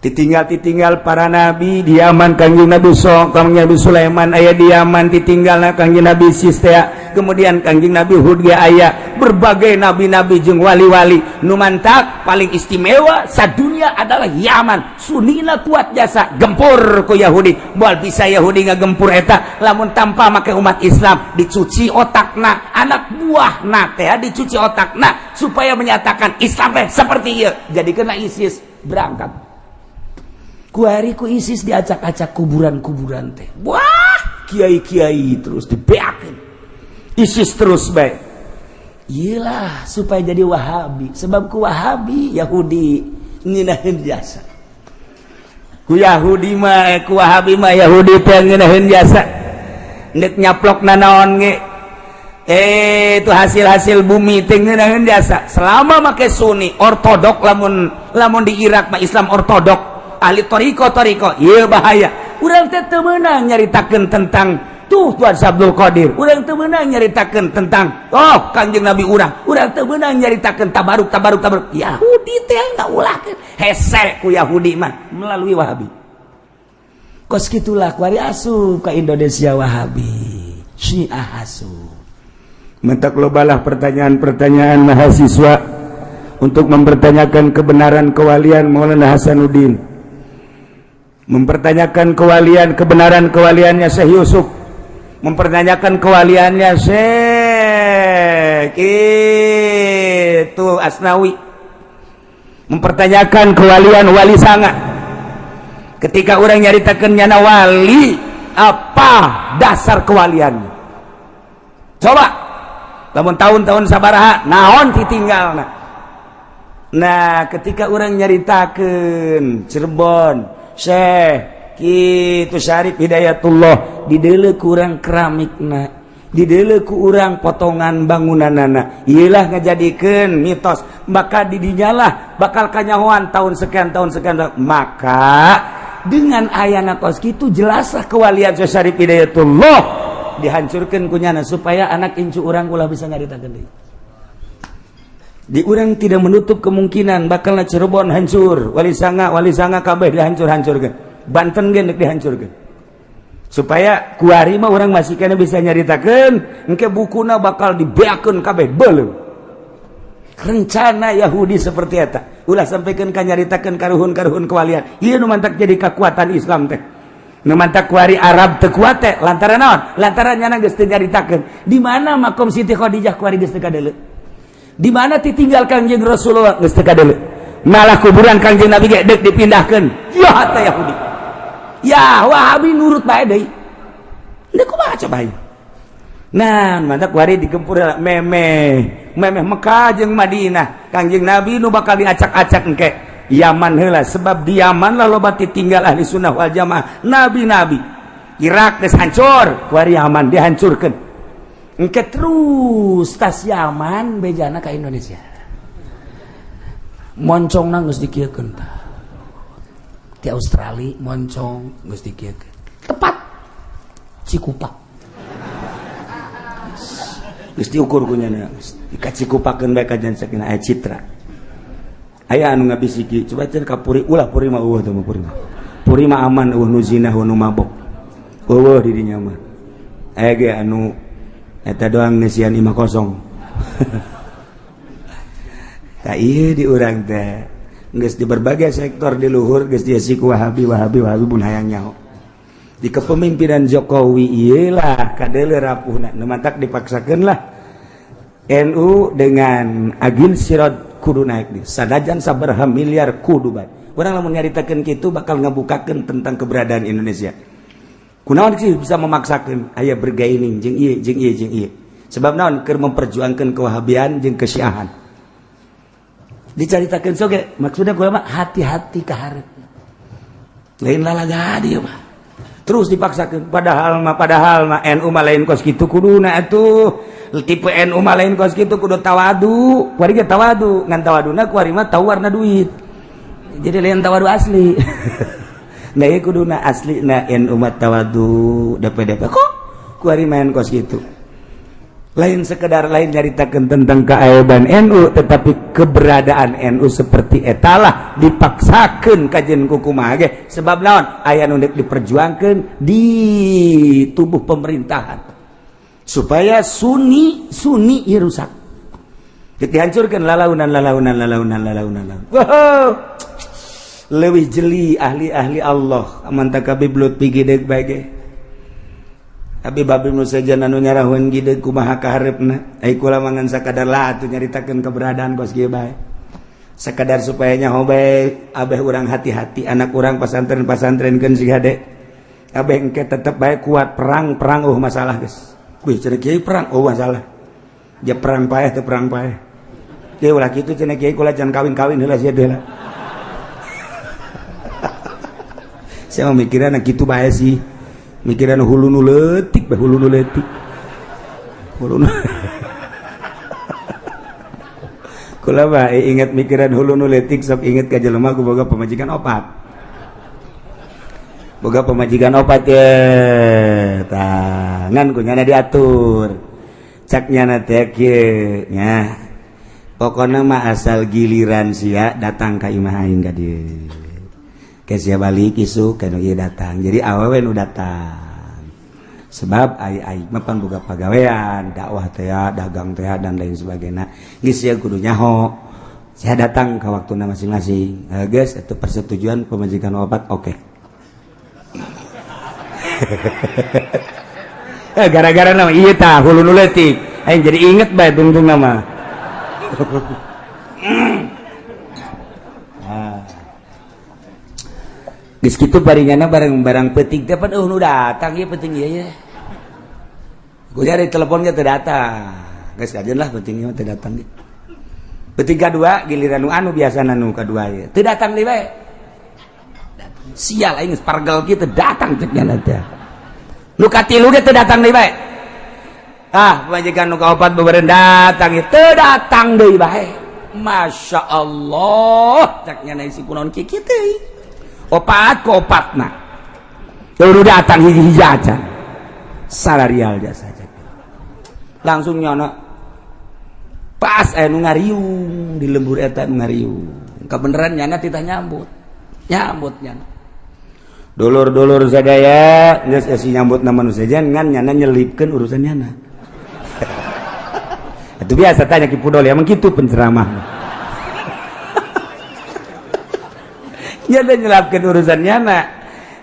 Ditinggal-titinggal para nabi di Yaman. Kangjeng Nabi, so Kangjeng Nabi Sulaiman aya di Yaman, ditinggal Kangjeng Nabi Sistea, kemudian Kangjeng Nabi Hud ge aya, berbagai nabi-nabi jeung wali-wali. Nu mantak paling istimewa sadunia adalah Yaman. Sunina kuat jasa gempur ku Yahudi. Moal bisa Yahudi ngagempur eta lamun tanpa make umat Islam dicuci otakna, anak buahna teh dicuci otakna supaya menyatakan Islam teh seperti ieu. Jadi kena ISIS berangkat kuari ku ISIS, diacak-acak kuburan-kuburan teh. Wah, kiai-kiai terus dibeakeun ISIS terus baik. Iyalah, supaya jadi Wahabi, sebab ku Wahabi Yahudi ngeunaheun jasa, ku Yahudi mah ku Wahabi mah Yahudi teh ngeunaheun jasa. Nek nyaplok nanaon ge, itu hasil-hasil bumi teh ngeunaheun jasa selama make Sunni ortodok. Lamun lamun di Irak mah Islam ortodok, ahli toriko toriko. Iya, bahaya. Urang teh teu meunang nyaritakeun tentang tuh Tuan Abdul Qadir, urang teu meunang nyaritakeun tentang, oh, Kanjeng Nabi urang, urang teu meunang nyaritakeun tabaruk tabaruk tabaruk. Yahudi teh ngaulahkeun hese ku Yahudi mah melalui Wahabi. Kos kitulah kuari asup ka Indonesia Wahabi, Syiah asup. Mentak lobalah pertanyaan-pertanyaan mahasiswa untuk mempertanyakan kebenaran kewalian Maulana Hasanuddin, mempertanyakan kewalian, kebenaran kewaliannya Syekh Yusuf, mempertanyakan kewaliannya Syekh itu Asnawi, mempertanyakan kewalian Wali Sanga. Ketika orang nyaritakan nyana wali, apa dasar kewaliannya? Coba lamun tahun-tahun sabaraha, naon ditinggal? Nah, ketika orang nyaritakan Cirebon, Syekh kitu Syarif Hidayatullah, dideuleu ku urang keramikna, dideuleu ku urang potongan bangunanana, iyalah ngajadikeun mitos. Maka didinyalah bakal kanyahoan tahun sekian, tahun sekian. Maka dengan ayana kos kitu, jelaslah kewalian Syekh Syarif Hidayatullah dihancurkan kunyana supaya anak incu urang ulah bisa nyaritakeun deui. Di urang tidak menutup kemungkinan bakal Cirebon hancur, Wali Sanga, Wali Sanga kabeh dihancur-hancurkan, Banten ge dihancurkan, supaya kuari mah urang masih kena bisa nyaritakeun. Engke bukuna bakal dibeakeun kabeh, beuleum. Rencana Yahudi seperti eta, ulah sampaikan ka nyaritakeun karuhun-karuhun kewalian. Ieu nu mantak jadi kekuatan Islam teh, nu mantak kuari Arab teu kuat teh lantaran naon? Lantaran nyana geus teu nyaritakeun di mana makom Siti Khadijah. Kuari geus teu kadeuleu di mana ditinggal Kangjeng Rasulullah, geus teu kadeuleu. Malah kuburan Kangjeng Nabi ge deuk dipindahkeun. Ya teh Yahudi, ya Wahabi nurut bae deui. Deuk kumaha coba? Nah, mantak kuari digempur memeh memeh Mekah jeung Madinah, Kangjeng Nabi nu bakal diacak-acak engke Yaman heula, sebab di Yaman lah loba tinggal ahli sunnah wal jamaah, nabi-nabi. Irak geus hancur, kuari Yaman dihancurkeun. Engke terus tas Yaman bejana ka Indonesia, moncongna geus dikieukeun tah. Di Australia moncong geus dikieukeun, tepat Cikupa geus diukur kunyana, dikacikupakeun bae kajian sakinah. Aya citra, aya anu ngabisiki, coba cenah ka Puri. Ulah, Puri mah eueuh teh mah. Puri mah, Puri mah aman, eueuh nu zina, eueuh nu mabok, eueuh di dinya mah. Aya ge anu eta doang, ngeusian imah kosong. Tak, iya, di urang teh geus di berbagai sektor di luhur geus diisi ku Wahabi, Wahabi, Wahabi. Pun hayang nyaho di kepemimpinan Jokowi iyalah kadeuleu rapuhna. Nu mantak dipaksakeun lah NU dengan Agil Siraj kudu naik di sanajan sabaraha miliar kudu bae. Urang lamun nyaritakeun kitu bakal ngabukakeun tentang keberadaan Indonesia. Kunaon sih bisa memaksakeun aya bergaining jeung ieu jeung ieu jeung ieu? Sebab naon? Keur memperjuangkan kewahabian jeung kesyiahan dicaritakeun soge. Maksudnya gua mah hati-hati ka hareup, lain lalaga dia mah terus dipaksakan. Padahal mah NU mah lain kos kitu kuduna atuh. Tipe NU mah lain kos kitu, kudu tawadu. Kuari ge tawadu, ngan tawaduna kuari mah tahu warna duit, jadi lain tawadu asli. Nah, ieu kuduna asli na NU mah tawadu DPDP, kok kuari main kos kitu. Lain sekedar lain nyaritakeun tentang keaiban NU, tetapi keberadaan NU seperti etalah dipaksakeun kajen ku kumaha ge, sebab naon, aya nu deuk diperjuangkeun di tubuh pemerintahan supaya Sunni Sunni ieu rusak, dihancurkan lalaunan lalaunan lalaunan lalaunan. Wow, leuwih jeli ahli-ahli Allah aman Habib Lutfi gideg bae ge. Habib Habib nu sejen anu nyarahun gideg kumaha kaharepna. Ai kula mah ngan sakadar lah atuh nyaritakeun keberadaan kos kieu bae, sakadar supaya nyaho bae, abeh urang hati-hati anak urang pasantren-pasantrenkeun sing hade, abeh engke tetep bae kuat perang-perang. Oh, masalah geus kuy cenah kiai perang, oh masalah ja perang paeh teu perang paeh. Kieu ulah kitu cenah kiai, kula jangan kawin-kawin heula sia heula. Saya mah mikiran kitu bae sih, mikiran hulu nu leutik bae, hulu nu leutik, hulu nu kula bae inget mikiran hulu nu leutik, sok inget ka jelema ku boga pamajikan opat, boga pamajikan opat ye tah, ngan ku nyana diatur, cak nyana teh kieu nya, pokona mah asal giliran sia datang ka imah aing ka dieu, ke sia balik isuk ka nu ieu datang, jadi awewe nu datang, sebab ai aing mah pan boga pagawean dakwah teh, dagang teh, dan lain sebagainya, geus sia kudu nyaho saya datang ke waktuna masing-masing. Geus itu persetujuan pemajikan opat, oke. Gara-gara nama iya tah hulu nu leutik aing jadi inget bae tungtung nama. Geus kitu baringana barang-barang peuting teh pan eueuh nu datang ieu peuting ieu ye. Gua cari telepon ge teu datang. Geus kajeun lah peuting ieu teu datang ge. Peuting kadua giliran nu anu biasana nu kadua ieu. Teu datang deui bae. Sial aing geus pargel kieu teu datang cek nya teh. Nu katilu ge teu datang deui bae. Ah, pamajikan nu kaopat beureun datang ieu teu datang deui bae. Masya Allah, cek nya si kunaon kieu teh. Opat ke opatna baru datang hiji-hiji aja salarial jasa aja langsung nyono pas nu ngariung di lembur eta nu ngariung kebenaran nyana titah nyambut nyambut nyana dulur-dulur sadaya geus esi nyambut nama nu sejen ngan nyana nyelipkeun urusan nyana. Itu biasa tanya Ki Pudol ya, emang kitu penceramah. Nyana nyelapkeun urusan nyana.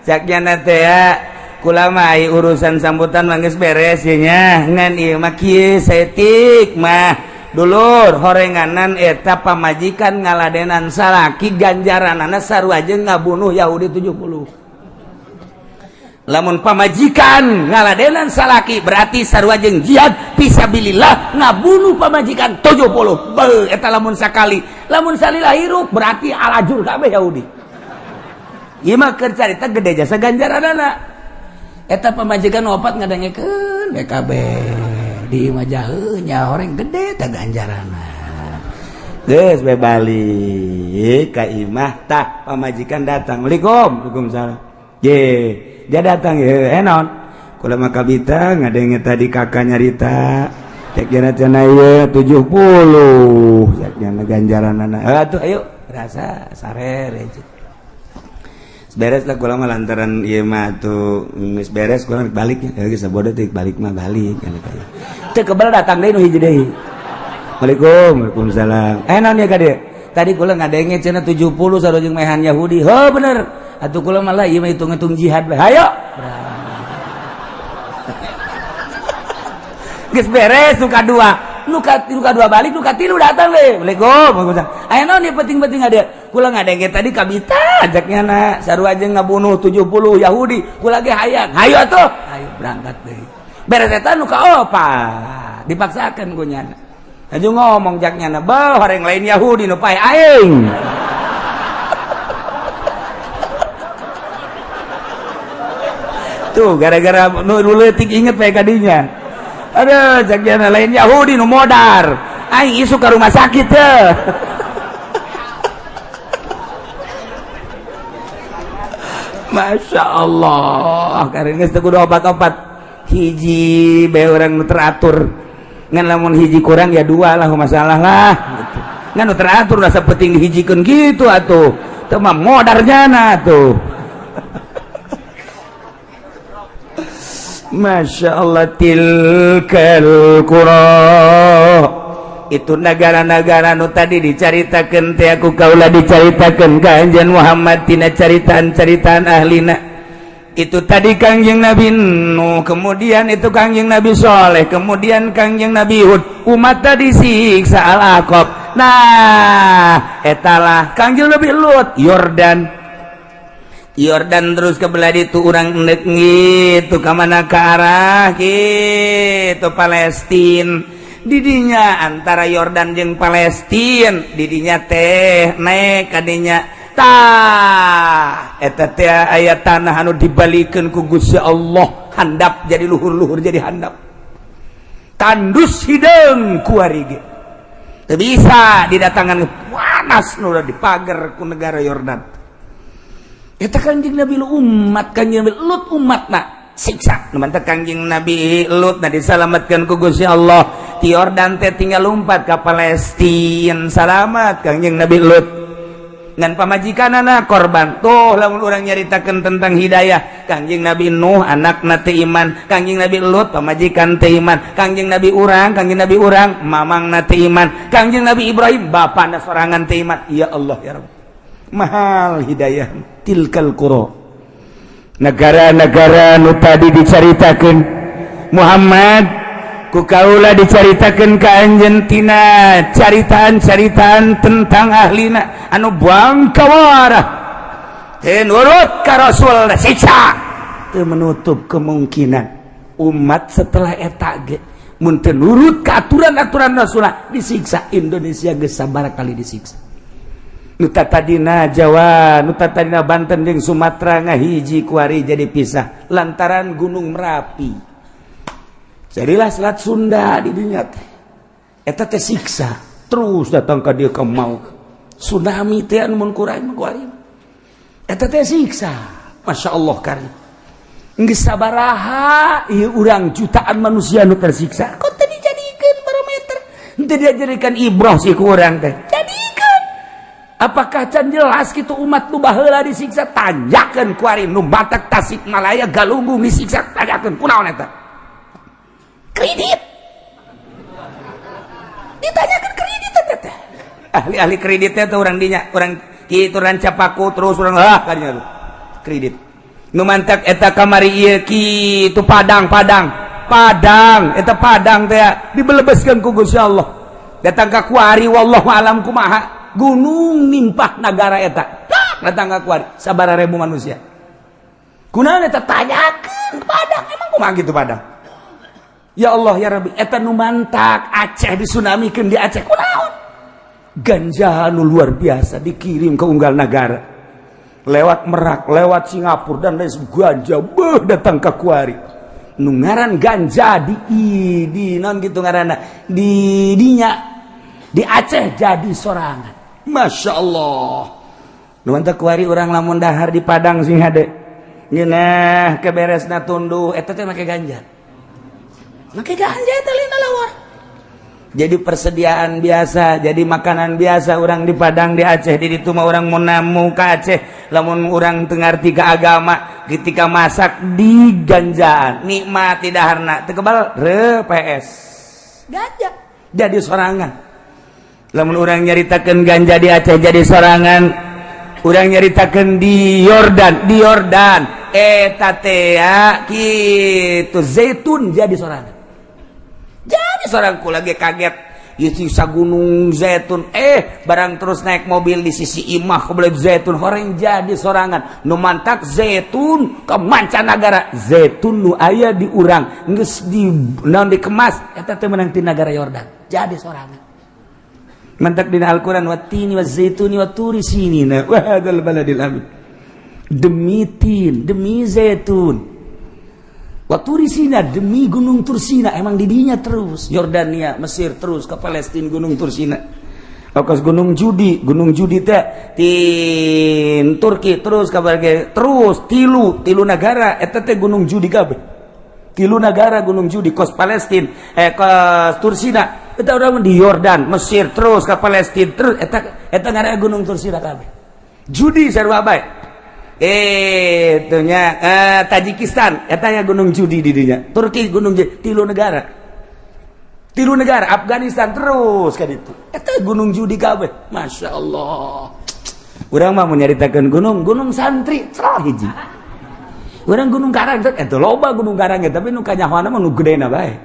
Cak nyana teh ya, kula mah ai urusan sambutan mah geus beres ye nya, ngan ieu mah kieu saeutik mah. Dulur horenganan eta pamajikan ngaladenan salaki ganjaranana sarua jeung ngabunuh Yahudi 70. Lamun pamajikan ngaladenan salaki berarti sarua jeung jihad fisabilillah ngabunuh pamajikan 70. Beuh eta lamun sakali, lamun salila hirup berarti alajur kabeh Yahudi. Ieu mah keur carita gede jasa ganjaranana. Eta pamajikan opat ngadengekeun BKB di imah jaheuh nya horeng gede teh ganjaranna. Geus bae balik ka imah tah pamajikan datang. Waalaikum, waalaikumsalam. Ye, dia datang ye, naon? Kula mah kabita ngadenge tadi kakak nyarita. Cek jana cenah ieu 70. Cek jana ganjaranana. Atuh ayo rasa sarere. Beres lah kula mah lantaran ieu mah atuh geus beres kula balik nya. Geus sabodo teh balik mah balik. Teu kebel datang deui nu hiji deui. Waalaikum, waalaikumsalam. Naon ya ka dieu? Tadi kula ngadenge cenah 70 sarua jeung mehan Yahudi. Heuh bener. Atuh kula mah lah ieu mah hitung-hitung jihad bae. Hayo. Geus beres nu kadua. Nu kadua balik, nu katilu datang deui. Waalaikum, waalaikumsalam. Aya naon ieu penting-penting ada? Kula ngadenge tadi kabita ajaknya na sarua jeung ngabunuh 70 Yahudi. Kula ge hayang. Hayo atuh. Hayo berangkat deui. Beres eta nu kaopat. Dipaksakeun ku nyana. Aju ngomong jaknya na, beuh horeng lain Yahudi nu pae aing. Tuh gara-gara nu leutik inget bae kadinya. Aduh jaknya lain Yahudi nu modar. Aing isuk ka rumah sakit teh. Masya Allah, karena geus teu kudu obat-obat. Hiji bae urang nu teratur. Ngan lamun hiji kurang ya dua lah, masalah lah gitu. Ngan nu teratur rasa penting dihijikeun gitu atuh. Teu mah modar jana tuh. Masya Allah, tilkal qura, itu negara-negara nu tadi dicaritakeun teh aku kaula dicaritakeun ka Anjeun Muhammad tina caritaan-caritaan ahlina. Itu tadi Kangjeng Nabi Nuh, kemudian itu Kangjeng Nabi Soleh, kemudian Kangjeng Nabi Hud, umat tadi siksa Al-Aqab. Nah, etalah Kangjeng Nabi Lut, Yordan. Yordan terus ke belah itu urang endek gitu ka mana ke arah gitu Palestin. Didinya antara Yordan jeung Palestin didinya teh naik kadinya tah eta teh aya tanah anu dibalikeun ku Gusti Allah handap jadi luhur-luhur, jadi handap tandus hideung kuari ge teu bisa didatangan, panas nu dipagar ku negara Yordan. Eta Kanjeng Nabi Lut, umat Kanjeng Nabi Lut, umatna siksa. Nu mantep Kanjeng Nabi Lut na disalamatkan ku Gusti Allah ti Yordan teh tinggal lompat ka Palestina, salamat Kanjeng Nabi Lut ngan pamajikanana korban. Tuh lamun urang nyaritakeun tentang hidayah, Kanjeng Nabi Nuh anakna teu iman, Kanjeng Nabi Lut pamajikan teu iman, Kanjeng Nabi urang, Kanjeng Nabi urang mamangna teu iman, Kanjeng Nabi Ibrahim bapana sorangan teu iman. Ya Allah ya Rabb, mahal hidayah. Tilkal qura, negara-negara nu tadi dicaritakeun Muhammad ku kaula dicaritakeun ka anjeun tina caritaan-caritaan tentang ahlina anu bangkawarah teu nurut ka Rasul siksa. Teu menutup kemungkinan umat setelah eta ge mun teu nurut ka aturan-aturan Rasul disiksa. Indonesia geus sabaraha kali disiksa. Nu tadina Jawa, nu tadina Banten jeung Sumatera ngahiji kuari jadi pisah lantaran Gunung Merapi. Jadilah Selat Sunda di dinya teh. Eta teh siksa terus datang ka dieu ka mau tsunami teh anu mun kurang kuari. Eta teh siksa. Masya Allah kari. Geus sabaraha ieu urang jutaan manusia nu tersiksa. Kok teu dijadikeun barometer? Teu dijadikan ibroh sih ku urang teh. Jadikeun. Apakah can jelas gitu umat nu baheula disiksa? Tanjakeun kuari nu Batak, Tasikmalaya, Galunggung disiksa, tanjakeun kunaon eta? Kredit. Ditanyakan kredit eta teh. Ahli-ahli kreditnya tuh orang dinya, orang kitu Rancapaku terus orang ah kadinya tuh. Kredit. Nu mantak eta kamari ieu kitu Padang, Padang. Padang, eta Padang teh dibelebeskeun ku Gusti Allah. Datang ka kuari wallahu alam kumaha. Gunung nimpah negara eta datang ka kuari sabaraha ribu manusia. Kunaon eta? Tanyakeun Padang, emang kumaha gitu Padang? Ya Allah ya Rabbi, eta nu mantak Aceh disunamikeun di Aceh kunaon? Ganja nu luar biasa dikirim ke unggal negara lewat Merak, lewat Singapura dan lain ganja beuh datang ka kuari. Nu ngaran ganja di non gitu ngaranna di dinya di Aceh jadi sorangan. Masya Allah. Nu mantak kuari urang lamun dahar di Padang sing hade ngeunah keberesna tunduh eta teh make ganja. Make ganja eta lina lawar. Jadi persediaan biasa, jadi makanan biasa orang di Padang, di Aceh, di ditu mah urang mau namu ka Aceh, lamun urang teu ngarti ka agama, ketika masak di ganjaan, nikmat di daharna, teu kebal re PS. Ganja jadi sorangan. Lamun urang nyaritakeun ganja di Aceh jadi sorangan, urang nyaritakeun di Yordan, di Yordan eta teh kitu zaitun jadi sorangan. Jadi seorang lagi kaget sisa gunung zaitun, barang terus naik mobil di sisi imah kebelet zaitun horeng jadi sorangan. Nu mantak zaitun ke mancanagara, zaitun nu aya di urang geus di naon dikemas eta teh meunang ti negara Yordan jadi sorangan. Mantak dina Al-Qur'an wattini wazaituni waturi sinina wa hadzal baladil amin, demi tin, demi zaitun, Waturisina, demi gunung Tursina. Emang didinya terus Yordania, Mesir, terus ke Palestina, gunung Tursina. Okas gunung Judi, gunung Judi teh tin Turki terus kabar terus tilu tilu negara eta teh gunung Judi kabeh. Tilu negara Gunung Judi, kos Palestina, ke Tursina eta, urang di Yordan, Mesir, terus ke Palestina, terus eta eta ngaranna Gunung Tursina kabeh. Judi sarua bae. Itunya Tajikistan eta nya Gunung Judi di dinya. Turki Gunung Judi, tilu negara. Tilu negara Afghanistan terus kan itu. Eta Gunung Judi kabeh. Masya Allah. Urang mah mau nyaritakeun gunung, Gunung Santri cerah hiji. Urang Gunung Karang eta loba Gunung Karang, tapi nu kanyahoana mah nu gedena bae.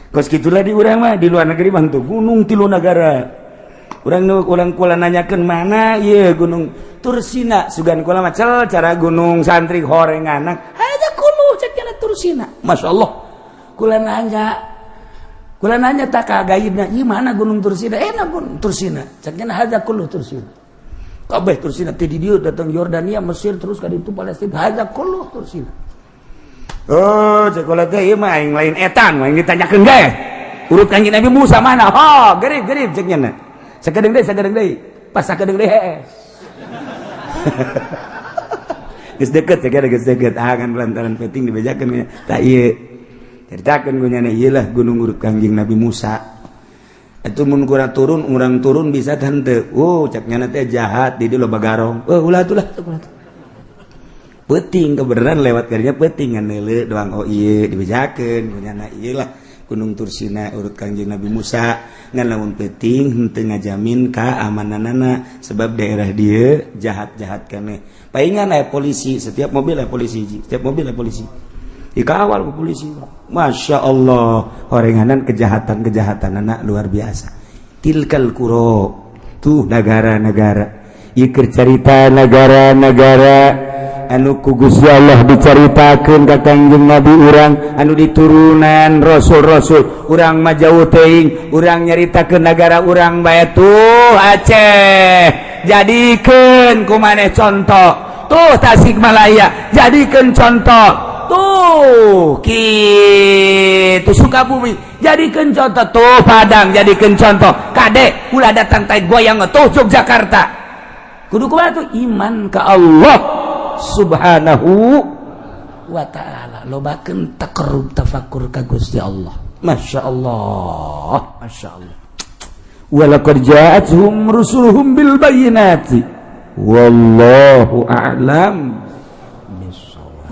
Kos kitulah di urang mah, di luar negeri mah tuh gunung tilu negara. Urang nu urang kula nanyakeun mana ieu Gunung Tursina, sugan kula mah cel cara Gunung Santri horenganak. Haja kuno cek cenah Tursina. Masya Allah. Kula nanya tak ka gaibna, ieu mana Gunung Tursina? Enak Gunung Tursina. Cek cenah haja kulo Tursina. Kabeh Tursina ti di dieu datang Yordania, Mesir, terus ka ditu Palestina, haja kulo Tursina. Oh, cek kula teh ieu mah aing lain etan, aing ditanyakeun ge. Urut Kanjeng Nabi Musa mana? Oh, gerib gerib cek nya. Sakedeung deui, sakedeung deui. Pas sakedeung deui hees. Geus deket ya, geus deket. Ah, kan lantaran penting dibejakeun tak ieu. Ceritakeun ku nyana ieu lah gunung urut Kanjeng Nabi Musa. Itu mun kurang turun, urang turun bisa tante. Oh, cek nyana teh jahat di dieu loba garong. Oh, ulah tuh lah, ulah tuh. Peuting kebenaran lewat karinya peuting ngan neuleu doang, oh ieu dibejakeun ku nyana ieu lah Gunung Tursina urut Kanjeng Nabi Musa. Ngan lamun peuting henteu ngajamin keamananana sebab daerah dia jahat-jahat keneh. Paingan aya polisi, setiap mobil aya polisi, setiap mobil aya polisi. Dikawal ku polisi. Masya Allah, horenganan kejahatan-kejahatan anak luar biasa. Tilkal qura tuh negara-negara. Ieu cerita negara-negara anu ku Gusti Allah dicaritakeun ka Kangjeng Nabi urang anu diturunan rasul-rasul. Urang mah jauh teuing, urang nyaritakeun negara urang bae. Tuh Aceh, jadikeun ku maneh contoh. Tuh Tasikmalaya, jadikeun contoh. Tuh kitu Sukabumi, jadikeun contoh. Tuh Padang, jadikeun contoh. Kade ulah datang tai goyang. Tuh Yogyakarta, kudu kumaha tuh? Iman ka Allah Subhanahu wa ta'ala, lobakeun taqarrub tafakur ka Gusti Allah. Masya Allah, Masya Allah. Walaqad ja'atuhum rusuluhum bil bayyinati wallahu a'lam bissawab.